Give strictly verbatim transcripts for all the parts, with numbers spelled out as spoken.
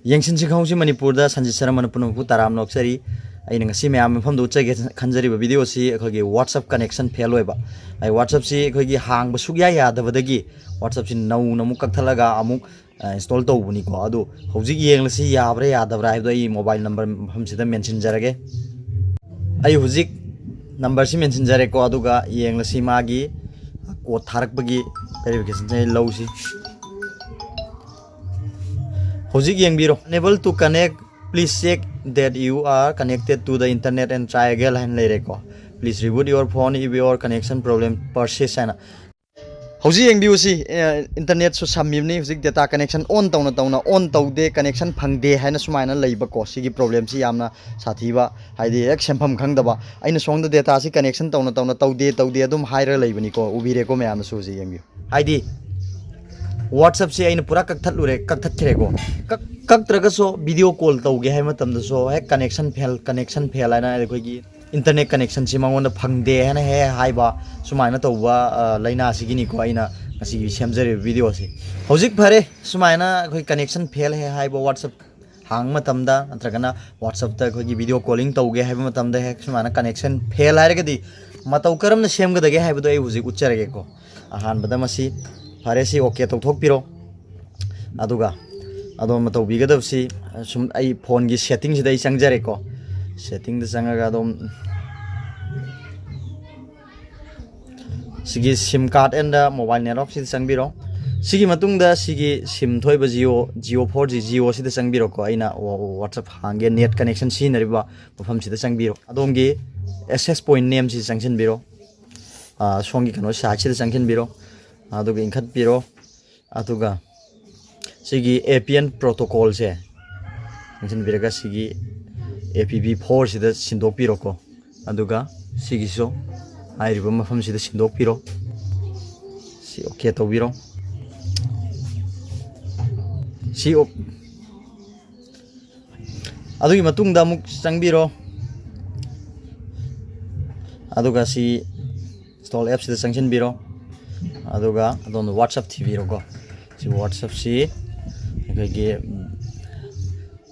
ꯌꯦꯡꯁꯤꯟꯁꯤ ꯈꯪꯍꯧꯁꯤ ꯃꯅꯤꯄꯨꯔꯗ ꯁꯟꯖꯤꯠ ꯁꯔꯃꯅ ꯄꯨꯝꯅꯃꯛꯄꯨ ꯇꯔꯥꯝꯅ ꯑꯣꯛꯆꯔꯤ꯫ ꯑꯩꯅ ꯉꯁꯤ ꯃꯌꯥꯝ ꯃꯐꯝꯗ ꯎꯠꯆꯒꯦ ꯈꯟꯖꯔꯤꯕ ꯚꯤꯗꯤꯑꯣꯁꯤ ꯑꯩꯈꯣꯏꯒꯤ WhatsApp connection fail ꯑꯣꯏꯕ꯫ ꯑꯩ WhatsAppꯁꯤ ꯑꯩꯈꯣꯏꯒꯤ ꯍꯥꯡꯕ ꯁꯨꯛꯌꯥ ꯌꯥꯗꯕꯗꯒꯤ WhatsAppꯁꯤ ꯅꯧꯅ ꯑꯃꯨꯛ ꯀꯛꯊꯠꯂꯒ ꯑꯃꯨꯛ ꯏꯟꯁꯇꯣꯜ ꯇꯧꯕꯅꯤꯀꯣ꯫ ꯑꯗꯨ ꯍꯧꯖꯤꯛ ꯌꯦꯡꯂꯁꯤ ꯌꯥꯕ꯭ꯔꯥ ꯌꯥꯗꯕ꯭ꯔꯥ ꯍꯥꯏꯕꯗꯣ ꯑꯩ ꯃꯣꯕꯥꯏꯜ ꯅꯝꯕꯔ ꯃꯐꯝꯁꯤꯗ ꯃꯦꯟꯁꯤꯟꯖꯔꯒꯦ꯫ ꯑꯩ ꯍꯧꯖꯤꯛ ꯅꯝꯕꯔꯁꯤ ꯃꯦꯟꯁꯤꯟꯖꯔꯦꯀꯣ꯫ ꯑꯗꯨꯒ ꯌꯦꯡꯂꯁꯤ ꯃꯥꯒꯤ ꯀꯣꯠ ꯊꯥꯔꯛꯄꯒꯤ ꯚꯦꯔꯤꯐꯤꯀꯦꯁꯟꯁꯦ ꯂꯧꯁꯤ꯫ ꯍꯧꯖꯤꯛ ꯌꯦꯡꯕꯤꯔꯣ, unable to connect, please check that you are connected to the internet and try again ꯍꯥꯏꯅ ꯂꯩꯔꯦꯀꯣ꯫ Please reboot your phone if your connection problem persists ꯍꯥꯏꯅ꯫ ꯍꯧꯖꯤꯛ ꯌꯦꯡꯕꯤꯌꯨ ꯁꯤ, ꯏꯟꯇꯔꯅꯦꯠꯁꯨ ꯁꯝꯃꯤꯕꯅꯤ꯫ ꯍꯧꯖꯤꯛ data connection on ꯇꯧꯅ ꯇꯧꯅ on ꯇꯧꯗꯦ, connection ꯐꯪꯗꯦ ꯍꯥꯏꯅ ꯁꯨꯃꯥꯏꯅ ꯂꯩꯕꯀꯣ꯫ ꯁꯤꯒꯤ problemꯁꯤ ꯌꯥꯝꯅ ꯁꯥꯊꯤꯕ, ꯍꯥꯏꯗꯤ ꯍꯦꯛ ꯁꯦꯝꯐꯝ ꯈꯪꯗꯕ꯫ ꯑꯩꯅ ꯁꯣꯝꯗ dataꯁꯤ connection ꯇꯧꯅ ꯇꯧꯅ ꯇꯧꯗꯦ ꯇꯧꯗꯦ ꯑꯗꯨꯝ ꯍꯥꯏꯔꯒ ꯂꯩꯕꯅꯤꯀꯣ꯫ ꯎꯕꯤꯔꯦꯀꯣ ꯃꯌꯥꯝꯅꯁꯨ ꯍꯧꯖꯤꯛ ꯌꯦꯡꯕꯤꯌꯨ꯫ ꯍꯥꯏꯗꯤ WhatsAppꯁꯤ ꯑꯩꯅ ꯄꯨꯔꯥ ꯀꯛꯊꯠꯂꯨꯔꯦ, ꯀꯛꯊꯠꯈ꯭ꯔꯦꯀꯣ꯫ ꯀꯛ-, ꯀꯛꯇ꯭ꯔꯒꯁꯨ video call ꯇꯧꯒꯦ ꯍꯥꯏꯕ ꯃꯇꯝꯗꯁꯨ ꯍꯦꯛ connection fail, connection fail ꯍꯥꯏꯅ ꯑꯩꯈꯣꯏꯒꯤ internet connectionꯁꯤ ꯃꯉꯣꯟꯗ ꯐꯪꯗꯦ ꯍꯥꯏꯅ ꯍꯦꯛ ꯍꯥꯏꯕ, ꯁꯨꯃꯥꯏꯅ ꯇꯧꯕ, ꯑ, ꯂꯥꯏꯅꯥꯁꯤꯒꯤꯅꯤꯀꯣ ꯑꯩꯅ ꯉꯁꯤꯒꯤ ꯁꯦꯝꯖꯔꯤꯕ videoꯁꯤ꯫ ꯍꯧꯖꯤꯛ ꯐꯔꯦ, ꯁꯨꯃꯥꯏꯅ ꯑꯩꯈꯣꯏ connection fail ꯍꯦꯛ ꯍꯥꯏꯕ, WhatsApp ꯍꯥꯡꯕ ꯃꯇꯝꯗ ꯅꯠꯇ꯭ꯔꯒꯅ WhatsAppꯇ ꯑꯩꯈꯣꯏꯒꯤ video calling ꯇꯧꯒꯦ ꯍꯥꯏꯕ ꯃꯇꯝꯗ ꯍꯦꯛ ꯁꯨꯃꯥꯏꯅ connection fail ꯍꯥꯏꯔꯒꯗꯤ ꯃꯇꯧ ꯀꯔꯝꯅ ꯁꯦꯝꯒꯗꯒꯦ ꯍꯥꯏꯕꯗꯣ ꯑꯩ ꯍꯧꯖꯤꯛ ꯎꯠꯆꯔꯒꯦꯀꯣ꯫ ꯑꯍꯥꯟꯕꯗ ꯃꯁꯤ ꯐꯔꯦ, ꯁꯤ OK ꯇꯧꯊꯣꯛꯄꯤꯔꯣ꯫ ꯑꯗꯨꯒ ꯑꯗꯣꯝꯅ ꯇꯧꯕꯤꯒꯗꯕꯁꯤ, ꯁꯨꯝ ꯑꯩ phoneꯒꯤ settingꯁꯤꯗ ꯑꯩ ꯆꯪꯖꯔꯦꯀꯣ꯫ Settingꯗ ꯆꯪꯉꯒ ꯑꯗꯨꯝ ꯁꯤꯒꯤ SIM card and mobile networkꯁꯤꯗ ꯆꯪꯕꯤꯔꯣ꯫ ꯁꯤꯒꯤ ꯃꯇꯨꯡꯗ ꯁꯤꯒꯤ SIM ꯊꯣꯛꯏꯕ Jio, Jio four G, Jioꯁꯤꯗ ꯆꯪꯕꯤꯔꯣꯀꯣ꯫ ꯑꯩꯅ WhatsApp ꯍꯥꯡꯒꯦ, net connection ꯁꯤꯖꯤꯟꯅꯔꯤꯕ ꯃꯐꯝꯁꯤꯗ ꯆꯪꯕꯤꯔꯣ꯫ ꯑꯗꯣꯝꯒꯤ access point nameꯁꯤ ꯆꯪꯁꯤꯟꯕꯤꯔꯣ꯫ ꯑ, ꯁꯣꯝꯒꯤ ꯀꯩꯅꯣ sideꯁꯤꯗ ꯆꯪꯁꯤꯟꯕꯤꯔꯣ꯫ ꯑꯗꯨꯒ ꯏꯟꯈꯠꯄꯤꯔꯣ꯫ ꯑꯗꯨꯒ ꯁꯤꯒꯤ APN protocolꯁꯦ ꯆꯪꯁꯤꯟꯕꯤꯔꯒ ꯁꯤꯒꯤ APB fourꯁꯤꯗ ꯁꯤꯟꯗꯣꯛꯄꯤꯔꯣꯀꯣ꯫ ꯑꯗꯨꯒ ꯁꯤꯒꯤꯁꯨ ꯍꯥꯏꯔꯤꯕ ꯃꯐꯝꯁꯤꯗ ꯁꯤꯟꯗꯣꯛꯄꯤꯔꯣ꯫ ꯁꯤ OK ꯇꯧꯕꯤꯔꯣ꯫ ꯁꯤ ꯑꯣ-, ꯑꯗꯨꯒꯤ ꯃꯇꯨꯡꯗ ꯑꯃꯨꯛ ꯆꯪꯕꯤꯔꯣ꯫ ꯑꯗꯨꯒ ꯁꯤ install appꯁꯤꯗ ꯆꯪꯁꯤꯟꯕꯤꯔꯣ꯫ ꯑꯗꯨꯒ ꯑꯗꯣꯝꯅ WhatsApp ꯊꯤꯕꯤꯔꯣꯀꯣ꯫ ꯁꯤ WhatsAppꯁꯤ ꯑꯩꯈꯣꯏꯒꯤ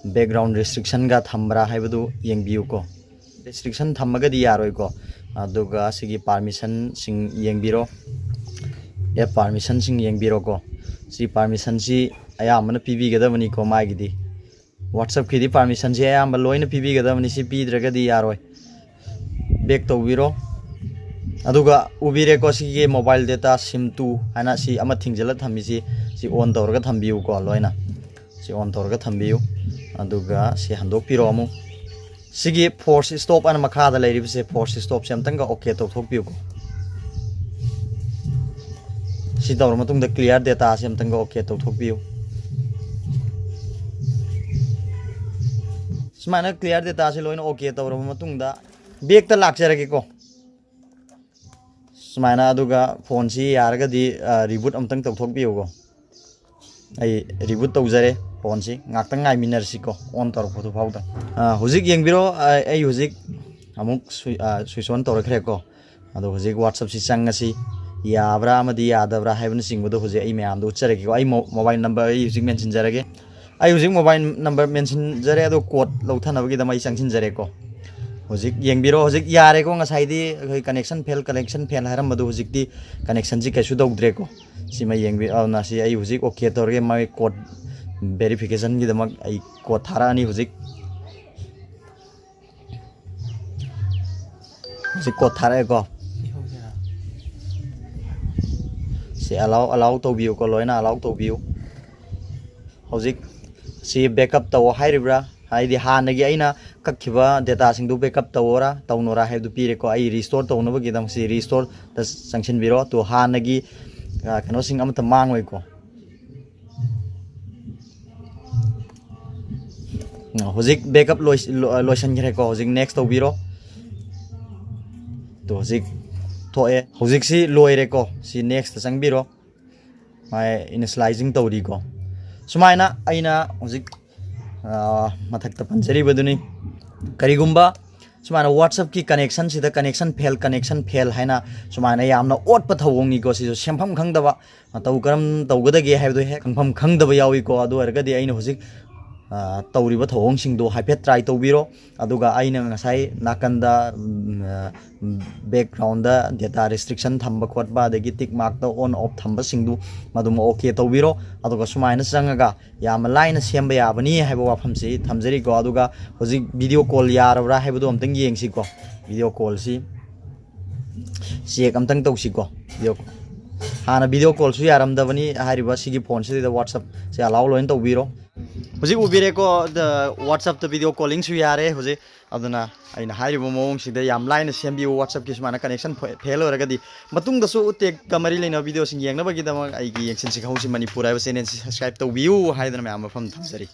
Background restrictionꯒ ꯊꯝꯕ꯭ꯔꯥ ꯍꯥꯏꯕꯗꯨ ꯌꯦꯡꯕꯤꯌꯨꯀꯣ꯫ Restriction ꯊꯝꯃꯒꯗꯤ ꯌꯥꯔꯣꯏꯀꯣ꯫ ꯑꯗꯨꯒ ꯁꯤꯒꯤ permissionꯁꯤꯡ ꯌꯦꯡꯕꯤꯔꯣ꯫ App permissionꯁꯤꯡ ꯌꯦꯡꯕꯤꯔꯣꯀꯣ꯫ ꯁꯤ permissionꯁꯤ ꯑꯌꯥꯝꯕꯅ ꯄꯤꯕꯤꯒꯗꯕꯅꯤꯀꯣ ꯃꯥꯒꯤꯗꯤ꯫ WhatsAppꯀꯤꯗꯤ permissionꯁꯤ ꯑꯌꯥꯝꯕ ꯂꯣꯏꯅ ꯄꯤꯕꯤꯒꯗꯕꯅꯤ, ꯁꯤ ꯄꯤꯗ꯭ꯔꯒꯗꯤ ꯌꯥꯔꯣꯏ꯫ Back ꯇꯧꯕꯤꯔꯣ꯫ ꯑꯗꯨꯒ ꯎꯕꯤꯔꯦꯀꯣ, ꯁꯤꯒꯤ mobile data sim two ꯍꯥꯏꯅ ꯁꯤ ꯑꯃ ꯊꯤꯡꯖꯤꯜꯂ ꯊꯝꯃꯤꯁꯤ, ꯁꯤ on ꯇꯧꯔꯒ ꯊꯝꯕꯤꯌꯨꯀꯣ ꯂꯣꯏꯅ꯫ ꯁꯤ on ꯇꯧꯔꯒ ꯊꯝꯕꯤꯌꯨ꯫ ꯑꯗꯨꯒ ꯁꯤ ꯍꯟꯗꯣꯛꯄꯤꯔꯣ ꯑꯃꯨꯛ꯫ ꯁꯤꯒꯤ force stop ꯍꯥꯏꯅ ꯃꯈꯥꯗ ꯂꯩꯔꯤꯕꯁꯦ, force stopꯁꯦ ꯑꯝꯇꯪꯒ OK ꯇꯧꯊꯣꯛꯄꯤꯌꯨꯀꯣ꯫ ꯁꯤ ꯇꯧꯔ ꯃꯇꯨꯡꯗ clear dataꯁꯦ ꯑꯝꯇꯪꯒ OK ꯇꯧꯊꯣꯛꯄꯤꯌꯨ꯫ ꯁꯨꯃꯥꯏꯅ clear dataꯁꯦ ꯂꯣꯏꯅ OK ꯇꯧꯔꯕ ꯃꯇꯨꯡꯗ backꯇ ꯂꯥꯛꯆꯔꯒꯦꯀꯣ꯫ ꯁꯨꯃꯥꯏꯅ, ꯑꯗꯨꯒ phoneꯁꯤ ꯌꯥꯔꯒꯗꯤ, ꯑ, reboot ꯑꯝꯇꯪ ꯇꯧꯊꯣꯛꯄꯤꯌꯨꯀꯣ꯫ ꯑꯩ reboot ꯇꯧꯖꯔꯦ phoneꯁꯤ꯫ ꯉꯥꯛꯇꯪ ꯉꯥꯏꯃꯤꯟꯅꯔꯁꯤꯀꯣ, on ꯇꯧꯔꯛꯄꯗꯨ ꯐꯥꯎꯗ꯫ ꯑ, ꯍꯧꯖꯤꯛ ꯌꯦꯡꯕꯤꯔꯣ, ꯑ, ꯑꯩ ꯍꯧꯖꯤꯛ ꯑꯃꯨꯛ swi-, ꯑ, switch on ꯇꯧꯔꯛꯈ꯭ꯔꯦꯀꯣ꯫ ꯑꯗꯣ ꯍꯧꯖꯤꯛ WhatsAppꯁꯤ ꯆꯪꯉꯁꯤ, ꯌꯥꯕ꯭ꯔꯥ ꯑꯃꯗꯤ ꯌꯥꯗꯕ꯭ꯔꯥ ꯍꯥꯏꯕꯅꯆꯤꯡꯕꯗꯣ ꯍꯧꯖꯤꯛ ꯑꯩ ꯃꯌꯥꯝꯗ ꯎꯠꯆꯔꯒꯦꯀꯣ꯫ ꯑꯩ mo-, mobile number ꯑꯩ ꯍꯧꯖꯤꯛ mentionꯖꯔꯒꯦ꯫ ꯑꯩ ꯍꯧꯖꯤꯛ mobile number mentionꯖꯔꯦ, ꯑꯗꯣ code ꯂꯧꯊꯅꯕꯒꯤꯗꯃꯛ ꯑꯩ ꯆꯪꯁꯤꯟꯖꯔꯦꯀꯣ꯫ ꯍꯧꯖꯤꯛ ꯌꯦꯡꯕꯤꯔꯣ, ꯍꯧꯖꯤꯛ ꯌꯥꯔꯦꯀꯣ꯫ ꯉꯁꯥꯏꯗꯤ ꯑꯩꯈꯣꯏ connection fail, connection fail ꯍꯥꯏꯔꯝꯕꯗꯣ ꯍꯧꯖꯤꯛꯇꯤ connectionꯁꯤ ꯀꯩꯁꯨ ꯇꯧꯗ꯭ꯔꯦꯀꯣ꯫ ꯁꯤꯃ ꯌꯦꯡꯕꯤ-, ꯑꯗꯨꯅ ꯁꯤ ꯑꯩ ꯍꯧꯖꯤꯛ OK ꯇꯧꯔꯒꯦ, ꯃꯥꯒꯤ code verificationꯒꯤꯗꯃꯛ ꯑꯩ code ꯊꯥꯔꯛꯑꯅꯤ ꯍꯧꯖꯤꯛ꯫ ꯍꯧꯖꯤꯛ code ꯊꯥꯔꯛꯑꯦꯀꯣ꯫ ꯁꯤ allow, allow ꯇꯧꯕꯤꯌꯨꯀꯣ, ꯂꯣꯏꯅ allow ꯇꯧꯕꯤꯌꯨ꯫ ꯍꯧꯖꯤꯛ ꯁꯤ backup ꯇꯧ ꯍꯥꯏꯔꯤꯕ꯭ꯔꯥ? ꯍꯥꯏꯗꯤ ꯍꯥꯟꯅꯒꯤ ꯑꯩꯅ ꯀꯛꯈꯤꯕ dataꯁꯤꯡꯗꯨ backup ꯇꯧꯑꯣꯔꯥ ꯇꯧꯅꯣꯔꯥ ꯍꯥꯏꯕꯗꯨ ꯄꯤꯔꯦꯀꯣ꯫ ꯑꯩ restore ꯇꯧꯅꯕꯒꯤꯗꯃꯛ ꯁꯤ restoreꯗ ꯆꯪꯁꯤꯟꯕꯤꯔꯣ꯫ ꯇꯣ ꯍꯥꯟꯅꯒꯤ, ꯑ, ꯀꯩꯅꯣꯁꯤꯡ ꯑꯃꯠꯇ ꯃꯥꯡꯉꯣꯏꯀꯣ꯫ ꯍꯧꯖꯤꯛ backup ꯂꯣꯏ-, ꯂꯣ-, ꯂꯣꯏꯁꯤꯟꯈ꯭ꯔꯦꯀꯣ꯫ ꯍꯧꯖꯤꯛ next ꯇꯧꯕꯤꯔꯣ꯫ ꯇꯣ ꯍꯧꯖꯤꯛ ꯊꯣꯛꯑꯦ꯫ ꯍꯧꯖꯤꯛꯁꯤ ꯂꯣꯏꯔꯦꯀꯣ꯫ ꯁꯤ nextꯇ ꯆꯪꯕꯤꯔꯣ꯫ ꯃꯥꯏ initializing ꯇꯧꯔꯤꯀꯣ꯫ ꯁꯨꯃꯥꯏꯅ ꯑꯩꯅ ꯍꯧꯖꯤꯛ, ꯑ, ꯃꯊꯛꯇ ꯄꯟꯖꯔꯤꯕꯗꯨꯅꯤ꯫ ꯀꯔꯤꯒꯨꯝꯕ ꯁꯨꯃꯥꯏꯅ WhatsAppꯀꯤ connectionꯁꯤꯗ connection fail, connection fail ꯍꯥꯏꯅ ꯁꯨꯃꯥꯏꯅ ꯌꯥꯝꯅ ꯑꯣꯠꯄ ꯊꯧꯑꯣꯡꯅꯤꯀꯣ꯫ ꯁꯤꯁꯨ ꯁꯦꯝꯐꯝ ꯈꯪꯗꯕ, ꯃꯇꯧ ꯀꯔꯝ ꯇꯧꯒꯗꯒꯦ ꯍꯥꯏꯕꯗꯨ ꯍꯦꯛ ꯈꯪꯐꯝ ꯈꯪꯗꯕ ꯌꯥꯎꯏꯀꯣ꯫ ꯑꯗꯨ ꯑꯣꯏꯔꯒꯗꯤ ꯑꯩꯅ ꯍꯧꯖꯤꯛ ꯇꯧꯔꯤꯕ ꯊꯧꯑꯣꯡꯁꯤꯡꯗꯣ ꯍꯥꯏꯐꯦꯠ try ꯇꯧꯕꯤꯔꯣ꯫ ꯑꯗꯨꯒ ꯑꯩꯅ ꯉꯁꯥꯏ ꯅꯥꯀꯟꯗ background ꯗ data restriction ꯊꯝꯕ ꯈꯣꯠꯄ, ꯑꯗꯒꯤ tick mark ꯇ on off ꯊꯝꯕꯁꯤꯡꯗꯨ ꯃꯗꯨꯃ okay ꯇꯧꯕꯤꯔꯣ꯫ ꯑꯗꯨꯒ ꯁꯨꯃꯥꯏꯅ ꯆꯪꯉꯒ ꯌꯥꯝꯅ ꯂꯥꯏꯅ ꯁꯦꯝꯕ ꯌꯥꯕꯅꯤ ꯍꯥꯏꯕ ꯋꯥꯐꯝꯁꯤ ꯊꯝꯖꯔꯤꯀꯣ꯫ ꯑꯗꯨꯒ ꯍꯧꯖꯤꯛ video call ꯌꯥꯔꯕ꯭ꯔꯥ ꯍꯥꯏꯕꯗꯨ ꯑꯝꯇꯪ ꯌꯦꯡꯁꯤꯀꯣ꯫ Video call ꯁꯤ check ꯑꯝꯇꯪ ꯇꯧꯁꯤꯀꯣ꯫ Video call, ꯍꯥꯟꯅ video call ꯁꯨ ꯌꯥꯔꯝꯗꯕꯅꯤ ꯍꯥꯏꯔꯤꯕ ꯁꯤꯒꯤ phone ꯁꯤꯗ꯫ WhatsApp ꯁꯦ allow ꯂꯣꯏꯅ ꯇꯧꯕꯤꯔꯣ꯫ ꯍꯧꯖꯤꯛ ꯎꯕꯤꯔꯦꯀꯣ, WhatsApp ꯇ video calling ꯁꯨ ꯌꯥꯔꯦ ꯍꯧꯖꯤꯛ꯫ ꯑꯗꯨꯅ ꯑꯩꯅ ꯍꯥꯏꯔꯤꯕ ꯃꯑꯣꯡꯁꯤꯗ ꯌꯥꯝ ꯂꯥꯏꯅ ꯁꯦꯝꯕꯤꯌꯨ꯫ WhatsApp ꯀꯤ ꯁꯨꯃꯥꯏꯅ connection fail ꯑꯣꯏꯔꯒꯗꯤ ꯃꯇꯨꯡꯗꯁꯨ tech ꯀ ꯃꯔꯤ ꯂꯩꯅꯕ video ꯁꯤꯡ ꯌꯦꯡꯅꯕꯒꯤꯗꯃꯛ ꯑꯩꯒꯤ ꯌꯦꯡꯁꯤꯟꯁꯤ ꯈꯪꯍꯧꯁꯤ ꯃꯅꯤꯄꯨꯔ ꯍꯥꯏꯕ channel ꯁꯤ subscribe ꯇꯧꯕꯤꯌꯨ ꯍꯥꯏꯗꯅ ꯃꯌꯥꯝ ꯃꯐꯝ ꯊꯝꯖꯔꯤ꯫